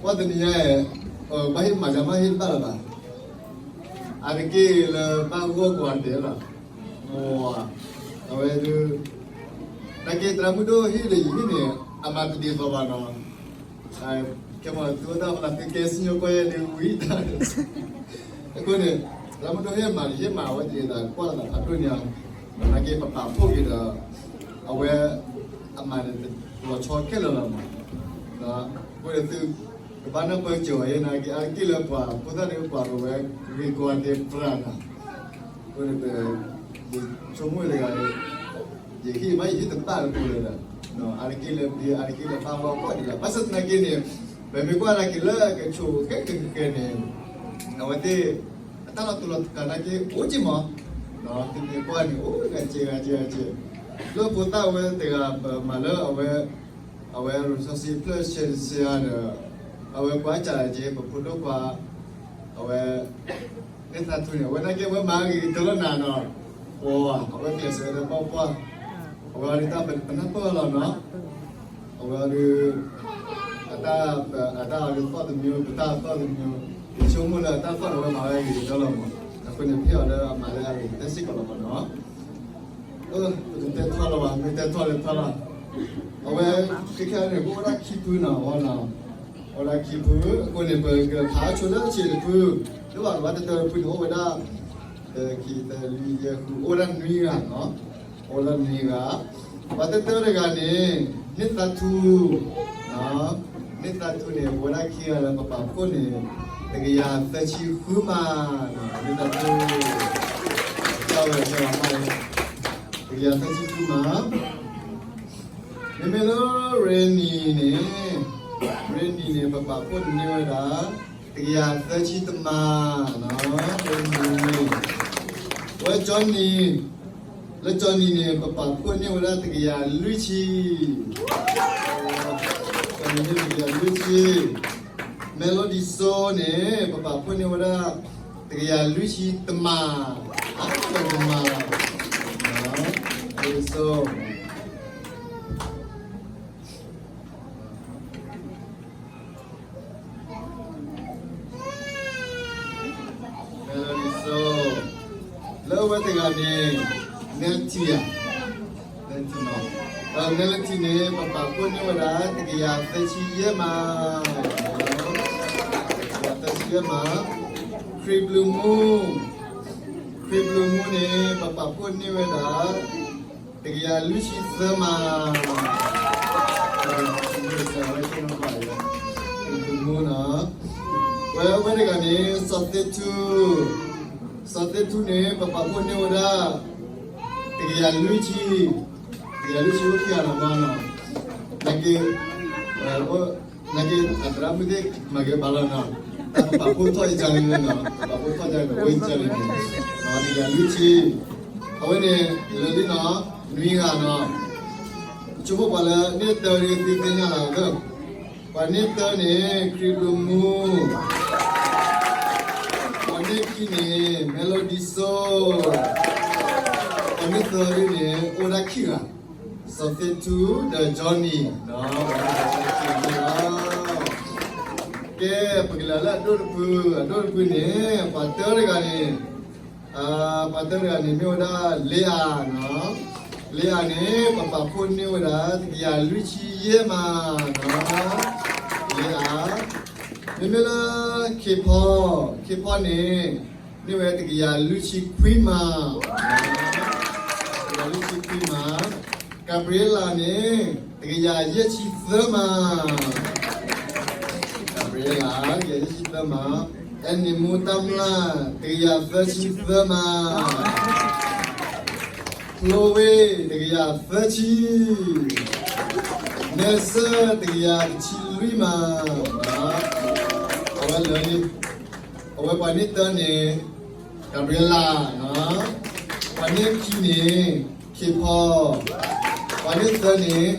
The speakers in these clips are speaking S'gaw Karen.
ပှၤတနံၤညါ, ဘၣ်ဟ့ၣ်မၤယၤမ့ၢ်ဟ့ၣ်တဘၣ်လၢၤဘၣ်. အါတက့ၢ်လၢဘၣ်ဂီၢ်ကွၢ်တဲလီၤ, အဝဲဒုး, နာ်က့သရၣ်မုၣ်ဒိၣ်ဟ့ၣ်ဒီးယဟ့ၣ်န့ၣ် အမၤတဒ်သိးဘၣ်နီၤ, ကဲမၤသုဝဲဒၣ်ပှၤသုကဲစံၣ်ညီၣ်ကွီၢ်ယဲၢ်ဒုးဝံၤတၢ်, အဃိန့ၣ်, သရၣ်မုၣ်ဒိၣ်ဟ့ၣ်မၤန့ၣ် ဟ့ၣ်မၤအဝဲသ့ၣ်ဒီးကွၢ်လီၤသးဖးဒိၣ်န့ၣ်, နာ်က့ပပာ်ဖှိၣ်က့ၤဒီး, အဝဲ, အမၤန့ၣ်, လီၤဆီခဲလၢာ်လီၤမး, အဃိန့ၣ်သု, ကဘၣ်နၢ်ပၢၢ်စၢၤအီၤယဲနာ်က့ အါတက့ၢ်လၢပှၤဖိသၣ်ဒုးပှၤကဝဲ, ဂ့ၤကီးတဲပြၢနၤ, အဃိန့ၣ်, ယဆိကမိၣ်တဂၤ, ယဟ့ၣ်မးယဟ့ၣ်တဘၣ်လၢပှဲၤလၢၤဒီး, အါတက့ၢ်လၢပှၤအါတက့ၢ်လၢဘၣ်ဂီၢ်ကွၢ်ဒံးလီၤ ဘၣ်ဆၣ်သနာ်က့န့ၣ်, ပမ့ၢ်ကွၢ်နာ်က့လၢကဆိးဃဲကဃဲန့ၣ်, အဝဲသ့ၣ်, အတၢ်လီၤတူာ်လီၤကာ်နာ်က့အိၣ်က့မး, သုမ့ၢ်ကွၢ်န့ၣ် အိၣ်ဂၤကဲဂၤကဲဂၤကဲ, လၢဖိသၣ်ဝဲတဂၤပမၤလၢအဝဲ, အဝဲ resource ဖျၢၣ်ဆဲးတဆဲးဧါဒီး, အဝဲကွၢ်စၢ်လၢက့ ပဖိဒိၣ်ခွါ, အဝဲ, န့ၢ်သးထူန့ၣ် အဝဲနာ်က့ဝဲမၤဂ့ၤကတၢၢ်လီၤနၤနီၤ, ပှၤ, အဝဲကျဲးစၢးဒီးဘၣ်ပှၢ်, အဝဲအီၤဒုးတၢ်ပနၢ်ပၢၢ်လီၤနီၤ, အဝဲအီၤဒုး, အတၢ်, အတၢ်အီၤဒုးသီၣ်တမံၤ ပတၢ်သီၣ်တမံၤ, ယဆိကမိၣ်လၢတၢ်သီၣ်ဒီးဝဲမၤဝဲဂ့ၤကတၢၢ်လီၤမး, အဃိန့ၣ်ဖဲအီၤလၢအမၤလၢအဂ့ၤကတၢၢ်စ့ၢ်ကီးလီၤမးနီၤ ပတတဲထီၣ်လၢၤဘၣ် မ့ၢ်တဲထီၣ်လၢထီၣ်လီၤ, အဝဲ, ခဲခဲန့ၣ် ပအိၣ်ဝဲဒၣ်ခံဖုနီၤ, အိၣ်ဝဲဒၣ်ခံဖု, အဃိန့ၣ် ပကဖးဆိလၢဆံးတဖု, လၢဘၣ်ကဘၣ်တတၢၢ်တဖုန့ၣ် အိၣ်ဝဲဒၣ်, တခံ သၢ လွံၢ် ယဲၢ် ဃု အိၣ်ဝဲဒၣ်နွံဂၤနီၤ, အိၣ်ဝဲဒၣ်နွံဂၤ, ပှၤတတၢၢ်တဂၤန့ၣ်, န့ၢ်သးထူ န့ၢ်သးထူန့ၣ် ပဝဲဒၣ်ခံဂၤလၢပပာ်ဖှိၣ်န့ၣ်, တကယၤသၢဆံဃုမး, န့ၢ်သးထူ, တၢ်ဝဲ, တကယၤသၢဆံဃုမး, မ့မ့ၢ်လၢရ့နံၤန့ၣ်, ရ့နံၤန့ၣ် ပပာ်ဖှိၣ်န့ၢ်ဝဲဒၣ်, တကယၤသၢဆံတမး, ရ့နံၤ, ဝဲကၠီနံၤ, လၢကၠီနံၤန့ၣ် ပပာ်ဖှိၣ်န့ၢ်ဝဲဒၣ်တကယၤလွံၢ်ဆံ တကယၤလွံၢ်ဆံ, မဲလိဒံစိန့ၣ် ပပာ်ဖှိၣ်န့ၢ်ဝဲဒၣ်, တကယၤလွံၢ်ဆံတမး, အတမးလီၤ, မဲလိဒံစိ မဲလိဒံစိ, လၢအဝဲတဂၤန့ၣ်, နဲထံဧါ, နဲထံ, နဲထံန့ၣ် ပပာ်ဖှိၣ်န့ၢ်ဝဲဒၣ် တကယၤသၢဆံယဲၢ်မး, တကယၤသၢဆံယဲၢ်မး, ခရံာ်ဘျုးမူ, ခရံာ်ဘျုးမူန့ၣ် ပပာ်ဖှိၣ်န့ၢ်ဝဲဒၣ်, တကယၤလွံၢ်ဆံသၢမး, ခရံာ်ဘျုးမူနီၤ, ဝဲအဝဲတဂၤန့ၣ် စီၤသ့ၣ်ထူ, စီၤသ့ၣ်ထူန့ၣ် ပပာ်ဖှိၣ်န့ၢ်ဝဲဒၣ်, တကယၤလွံၢ်ဆံ, တကယၤလွံၢ်ဆံအိၣ်ခံဂၤလီၤမးနီၤ, နာ်က့, နာ်က့အသရၣ်မုၣ်သ့ၣ်မၤက့ၤဘၣ်လီၤနီၤ, တၢ်ပပာ်ဖှိၣ်ထီၣ်ယကၢန့ၣ်နီၤ, ပပာ်ဖှိၣ်ထီၣ်ယကၢန့ၣ်, တကယၤလွံၢ်ဆံ, အဝဲန့ၣ်, လၢလံနီၤ, နွံဂၤနီၤ, ဆိကမိၣ်ပှၤလၢန့ၢ်တၢ်ဒုးသ့ၣ်ညါလီၤသၢ, ပှၤန့ၢ်တၢ်န့ၣ် ခရံာ်ဘျုးမူ, ပှၤန့ၢ်ခံန့ၣ် မဲလိဒံစိ, ပှၤန့ၢ်သၢဒုးန့ၣ် အိၣ်ဝဲဒၣ်ခံဂၤ, စီၤသ့ၣ်ထူ ဒီး Johnny နီၤ, ကဲ, ပကလဲၤလၢအဒိၣ်တဖု, အဒိၣ်တဖုန့ၣ် ပှၤတၢတဂၤန့ၣ်, ပှၤတၢတဂၤန့ၣ်မ့ၢ်ဝဲဒၣ် လ့အၤနီၤ, လ့အၤန့ၣ် ပပာ်ဖှိၣ်န့ၢ်ဝဲဒၣ် တကယၤလွံၢ်ဆံယဲၢ်မးနီၤ, လ့အၤ, မ့မ့ၢ်လၢ ခ့ဖီ, ခ့ဖီန့ၣ်, န့ၢ်ဝဲတကယၤလွံၢ်ဆံခွံမး, တကယၤလွံၢ်ဆံခွံမး, ကၤဘြံၤအ့လးန့ၣ်, တကယၤယဲၢ်ဆံသၢမး, ကၤဘြံၤအ့လး တကယၤယဲၢ်ဆံသၢမး, အဲၣ်နံၤမူတၢ်မျၢ် တကယၤသၢဆံသၢမး, ဖျိဝ့ၢ် တကယၤသၢဆံ, မဲစၢၢ် တကယၤတဆံလွံၢ်မး, အဝဲလၢ, အဝဲပှၤန့ၢ်တၢန့ၣ်, ကၤဘြံၤအ့လး, ပှၤန့ၢ်ခံန့ၣ်, ခ့ဖီ, ပှၤန့ၢ်သၢန့ၣ်,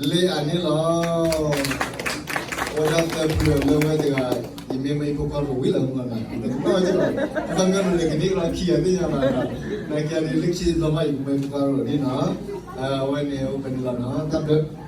လ့အၤန့ၣ်လီၤ. အဝဲဒၣ်သၢဖုလၢဝဲတဂၤ, ယမ့ၢ်မ့ၢ်ဖိခွါရိၣ်ဝံၤလီၤမးနီၤ, တနီၣ်ကလီၤ, တနီၣ်ကလီၤလၢကန့ၢ်ကလီၤခံဂၤသ့ၣ်ညါဘၣ်နီၤ, နာ်က့န့ၣ်လၢခံဒီးမး ယမ့ၢ်ဖိခွါရိၣ်န့ၣ်နီၤ, အဝဲန့ၣ်အိၣ်ဖဲန့ၣ်လီၤနီၤ, တၢ်ဘျုး